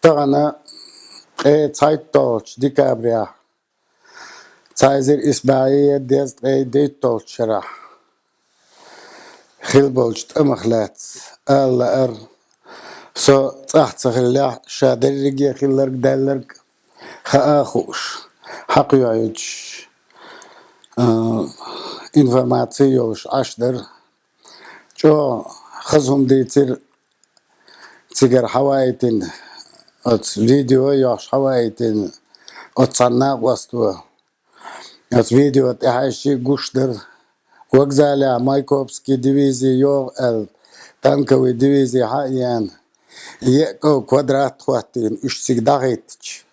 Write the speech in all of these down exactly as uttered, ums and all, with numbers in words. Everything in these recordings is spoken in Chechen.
Тахана ткъе цхьайтталгӀачу декабрехь, цхьа эзар исс бӀе дезткъе дейтталгӀачу шарахь хилла болчу тӀамах лаьцна ала лаьара, со цӀахь ца хиллехь, ша дерриге хилларг, даьлларг хаа а хууш, хьакхоьхьуьйтуш, а, информаци йолуш Ӏаш дара. ЧӀогӀа хаза хӀума дийцира цигара хьаваийтина, оцу видео а йохьуш хьаваийтина оцу цхьана накъосто. Оцу видео тӀехьаьжча гуш дара, вокзалехь Майкопский дивизи йогӀу аьлла, танковый дивизи хьа а еана, еа кӀов квадрат хӀоттийна, уьш цига дӀахӀиттича.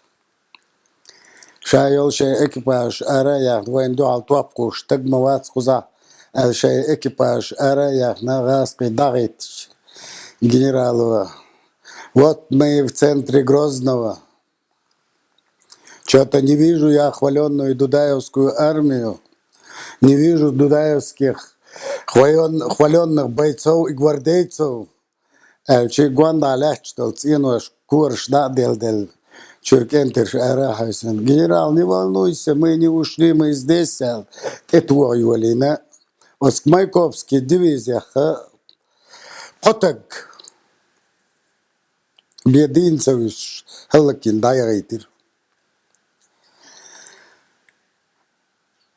Ша йолу шайн экипаж ара а яьхна, вайна дуьхьал топ кхуссуш стаг ма вац кхузахь аьлла, шайн экипаж ара а яьхна, гӀазкхий дӀахӀиттича, генерало: «Вот мы в центре Грозного. Чё-то не вижу я хвалённую Дудаевскую армию, не вижу дудаевских хвалён-, хвалённых бойцов и гвардейцев», аьлча, гондахь лаьтташ долу цӀенош, кораш дӀа а делла-делла, чуьра кӀентарш ара а хьаьвсина: «Генерал, не волнуйся, мы не ушли, мы здесь», аьлла, тӀетоха йолийна. Оцу Майкопский дивизех кхо стаг бен дийна ца вуьсуш, хӀаллакйина дӀаяхийтира.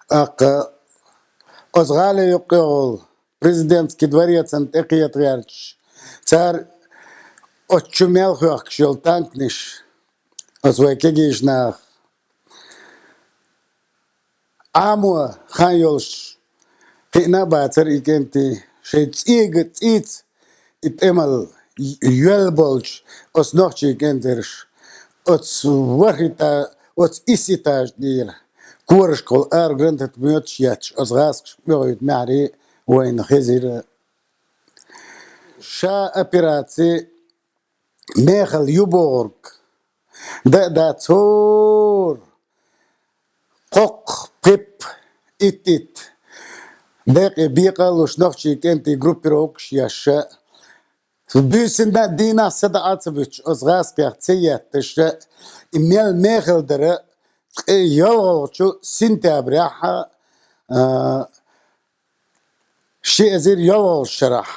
ТӀаккха оцу гӀали юккъехула президентский дворецана тӀекхета гӀерташ, цара оцу чу мел хӀоьхкуш йолу танканаш, оцу вай кегийчу наха Ӏамо хан йолуш кхиъна а бацара и кӀентий, шайн цӀийга, цӀийца и тӀемал йоьлла болчу оцу нохчийн кӀентарша, оцу ворхӀ этаж, оцу исс этаж тӀера, корашкахула ара гранатометаш етташ, оцу гӀазкхашка оьхуьйту маьхьарий вайна хезира. Ша операци мехала ю бохург дан а дац хӀора, кхоккха, пхиъ, итт-итт декъе бекъа а луш, нохчийн кӀентийн группировкаш еш, буьйсанна а, дийнахь а садаӀа а ца буьтуш, оцу гӀазкхех ца етташ, и мел мехала дара, ткъе ялхалгӀачу сентябрехь, а, ши эзар ялхалгӀачу шарахь,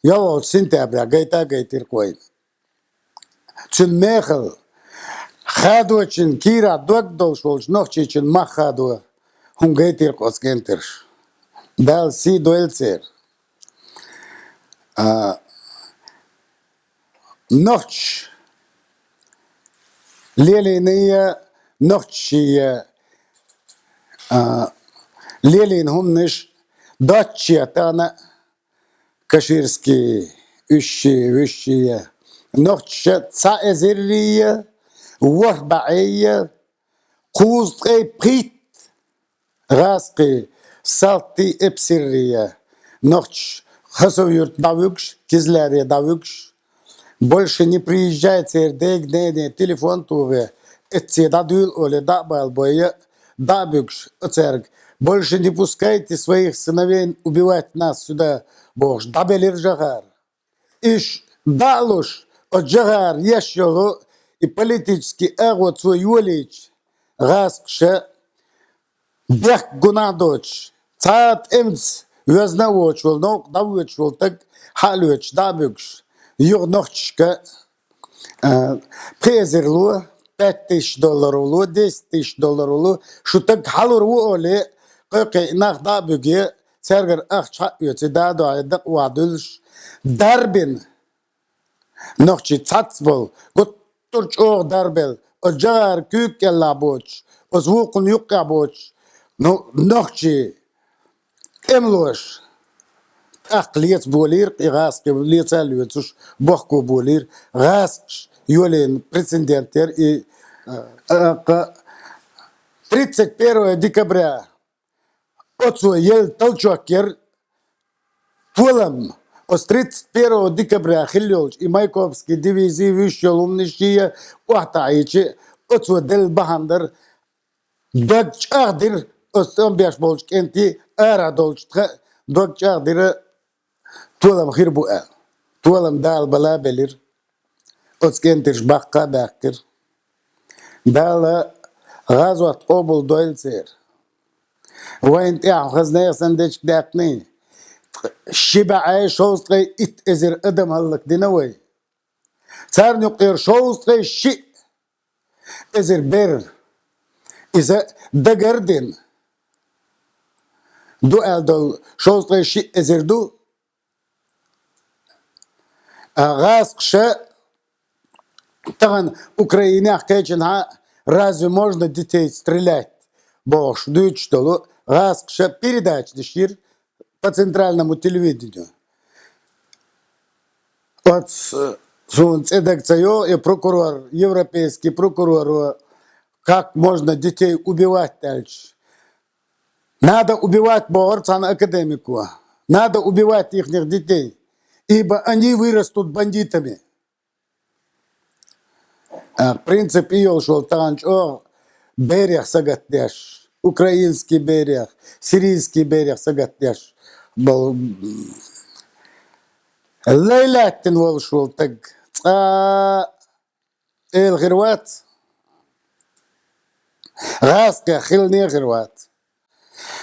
ялхалгӀачу сентябрехь гайта а гайтира-кх вайна. Цуьнан мехала хадочун кийрахь дог долуш волчу нохчичун мах хадо хӀума гайтира-кх оцу кӀентарша. Дала сий дойла церан. А, нохчаша лелийна я, нохчаша я, а, лелийна хӀуманаш доцче тахана а, Каширский уьш ши, вуьш ши я, нохчаша цхьа эзаррий я, ворхӀ бӀе я, кхузткъе пхийтта гӀазкхий салтий, эпсаррий я, нохчаша Хасав-Юрт дӀавуьгуш, Кизляре дӀавуьгуш, больше не приезжай, церан дега, нене телефон тухий, эццахь дӀадуьйла олий, дӀа а балабой, дӀа а буьгуш, оцаьрга: «Больше не пускайте своих сыновей убивать нас сюда», бохуш, дӀабелира Жохара. Уьш дӀа а луш, оцу Жохара еш йолу и политический агӀо цо йолийча, гӀазкхаша бехк-гунахь доцуш, цхьа а тӀемаца воьзна а воцуш волу, новкъа дӀавоьдуш волу стаг хьа а лоьцуш, дӀа а буьгуш, юха нохчашка, а, пхи эзар ло, пять тысяч долларов ло, десять тысяч долларов ло, шу стаг хьалур ву олий, кхойкхий нах дӀа а буьгий, цаьргара ахча хьа а оьций, дадохь дакъа охьадуьллуш, дарбина. Нохчий цхьацца болу, гуттар а чӀогӀа дарбелла, оцу Жохара куьйга кӀелахь боцуш, оцу вукхунна юккъехь боцуш, ну, нохчий тӀемалоша тӀаккха леца болийра, и гӀазкхий леца а лоьцуш, бохко болийра, гӀазкхаша йолийна прецедент яра и, а, а, кха, тридцать первого декабря оцо елла толчок яра, толам, оцу тридцать первого декабря хилла йолчу и Майкопский дивизи вуьш йолу хӀуманаш шен охьатаӀийча, оцо делла бахьана дара, дог чӀагӀдира, оцу тӀом беш болчу кӀентийн ара долчу тхан дог чӀагӀдира, толам хир бу аьлла. Толам Дала бала а белира. оцу кӀентарша баккха а баьккхира. Дала гӀазот къобал дойла церан. Вайна тӀехь хаза нехан санна дечиг даьккхиний, ши бӀе шовзткъе итт эзар адам хӀаллакдина вай. Царна юккъера шовзткъе шиъ эзар бер. Иза дагардина ду аьлла долу шовзткъе шиъ эзар ду. А гӀазкхаша тахана Украинехь кхечанхьа «Разве можно детей стрелять?» бохуш дуьйцуш долу гӀазкхаша передача деш йира по центральному телевидению. Оцу суна цӀе дага ца йогӀу, и прокурор, европейский прокурор, как можно детей убивать аьлча. Надо убивать бохура цхьана академико. Надо убивать ихних детей, ибо они вырастут бандитами. А, принцип и йолуш волу тахана чӀогӀа берех сагатдеш, украинский берех, сирийский берех сагатдеш болу, лай лаьттина волуш волу таг цкъа эла хир вац, гӀазкхех хилане а хир вац.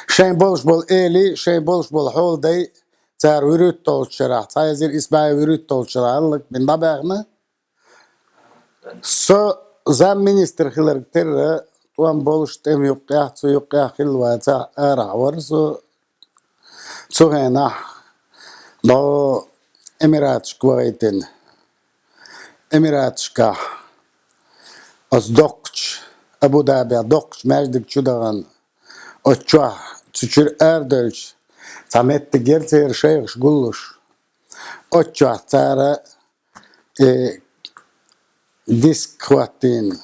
Шайн болуш болу эли, шайн болуш болу хьолдай цара вуьрхӀитталгӀачу шарахь, цхьа эзар исс бӀе вуьрхӀитталгӀачу шарахь хӀаллакбина дӀабаьхна. Со замминистр хиларг терра, тӀом болуш тӀеман юккъехь, цу юккъехь хилла вацахь, арахь вара со. Цу хенахь дӀо Эмираташка вахийтина. Эмираташкахь оцу доккхачу, Абу-Дабехь доккхачу маьждиг чу дахана, оцу чохь цу чуьра арадевлча, цхьа меттиг яра церан шайхаш гуллуш. Оцу чохь цара, э, диск хӀоттийна,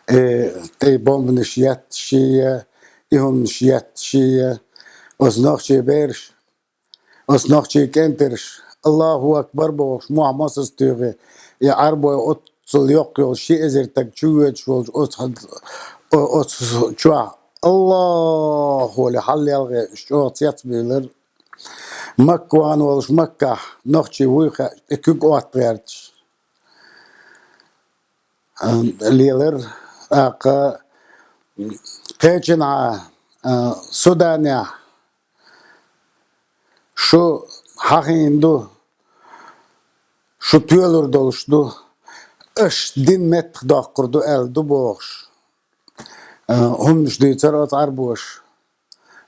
э, тӀе бомбанаш етташ я, и хӀуманаш етташ я, оцу нохчийн бераш, оцу нохчийн кӀентарш, «Аллаху акбар» бохуш, мохь мосазза туьйхи, и Ӏарбой оццул йоккха йолу ши эзар таг чувоьдуш волчу оцу хьан-, о-, оцу чохь «Аллаху» олий хьаллелхе, уьш чӀогӀа цецбуьйлура. Макка вахана волуш Маккахь нохчий вуй хаьа, и куьг отта гӀерташ лелар, тӀаккха кхечанхьа, а, Суданехь шу хьахийна ду, шу тоьлур долуш ду, аша дин меттахдоккхур ду аьлла ду бохуш, а, хӀуманаш дуьйцура оцу Ӏарбоша.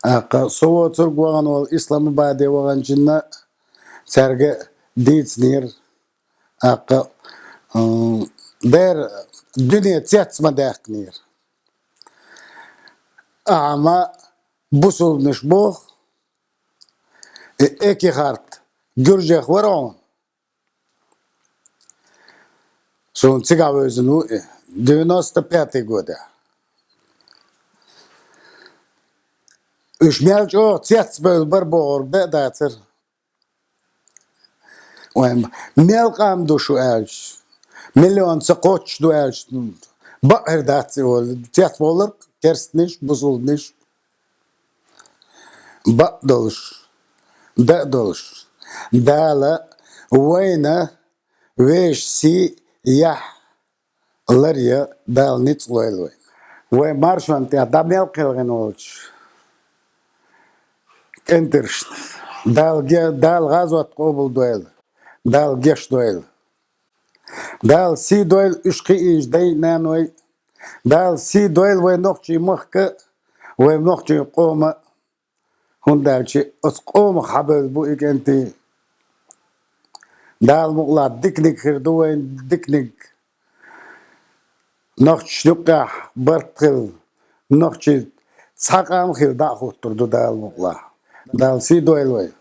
ТӀаккха со воцург вахана волу Исламабаде ваханчунна цаьрга дийцинера. ТӀаккха, м, дера дуьне цец ма даьккхинера. Амма бусулбанаш боху, и Экихарт гуьржех вара хьуна. Суна цигахь вевзина ву и, девяносто пятый годехь. Уьш мел чӀогӀа цецбевлла бара бохург дан а дацара. Вайн мел къам ду шу аьлча, миллион ца кхоччуш ду аьлча, бакъ хир дац и олу. Цецбовлар керстанаш, бусулбанаш. Бакъ долуш, дан а долуш. Дала вайна вешан сий, яхь ларъян Дала ницкъ лойла вайна. Вай маршонна тӀехь дӀа мел кхелхина волчу кӀентаршна Дала ге-, Дала гӀазот къобалдойла, Дала гечдойла. Дала сий дойла уьш кхиийначу дай-наной. Дала сий дойла вай нохчийн махка а, вай нохчийн къома а. ХӀунда аьлча оцу къомах хьабевлла бу и кӀентий. Дала мукъалахь диканиг хир ду вайн, диканиг. Нохчашна юккъехь барт хилла, нохчий цхьа къам хилла дӀа а хӀуттур ду Дала мукъалахь. Дала сий дойла вай.